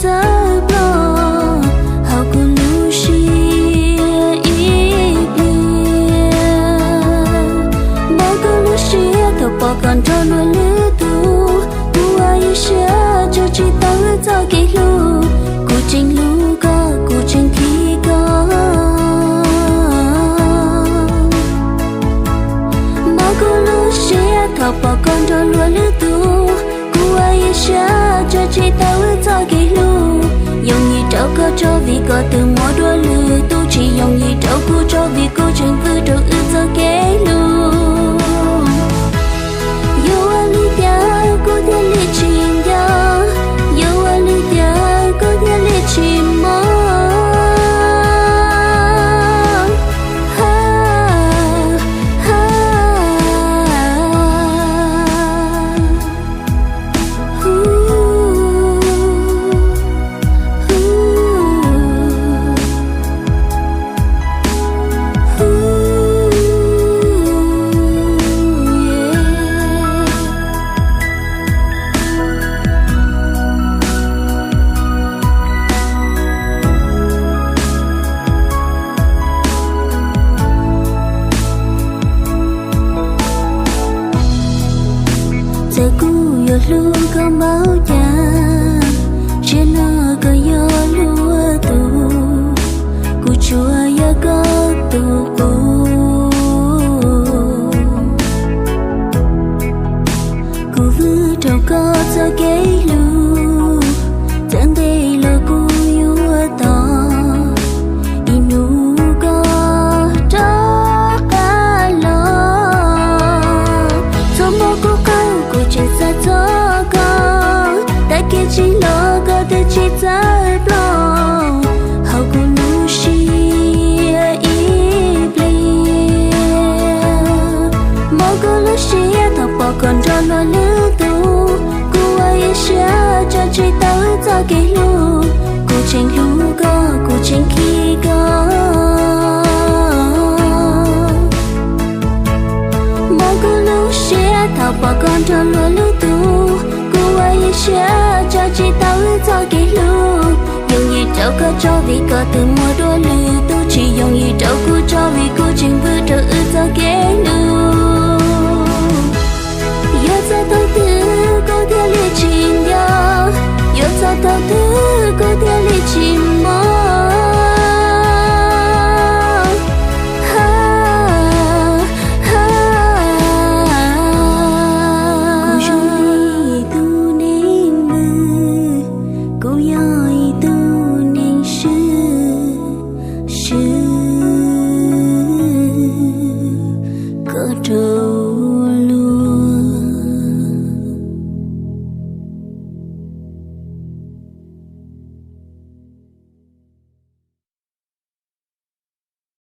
tawv plaws hauv kuv lub siab ib pliag. Npaj kuv lub siab thaum pom koj nrog luag lwm tus, kuv ua ib siab tso tsis tau wb txoj kev hlub. Kuv tseem hlub koj, kuv tseem nrhiav koj. Npaj kuv lub siab thaum pom koj nrog luag lwm tus, kuv ua ib siab tso tsis tau wb txoj kev hlub. Yooj yim rau koj tso vim koj twb muaj dua lwm tus, tsis yooj yim rau kuv tso vim kuv tseem vwm rau wb txoj kev hlub. Yuav ua li cas kuv thiaj li tsis nco, yuav ua li cas kuv thiaj li tsis mob. Txawm kuv yuav hlub koj npaum cas, tsiaj no koj yog luag tus, kuv tsuas yog koj tus qub. Kuv vwm rau koj txoj kev hlub, txawm ntev los kuv yuav tos, ib hnub koj rov qab los. Txhua hmo kuv qaug kuv tseem xav txog koj, tag kis tsim los koj twb tsis txawj plob hauv kuv lub siab ib pliag. Npaj kuv lub siab thaum pom koj nrog luag lwm tus, kuv ua ib siab tso tsis tau wb txoj kev hlub. Kuv tseem hlub koj, kuv tseem nrhiav koj. Npaj kuv lub siab thaum pom koj nrog luag lwm tus, kuv ua ib siab tso tsis tau wb txoj kev hlub. Yooj yim rau koj tso vim koj twb muaj dua lwm tus, tsis yooj yim rau kuv tso vim kuv tseem vwm rau wb txoj kev hlub. Yuav txog thaum twg kuv thiaj li tsis nco, yuav txog thaum twg kuv thiaj li tsis mob. Kuv zoo li tus neeg vwm, kuv yog ib tug neeg swb, swb koj rau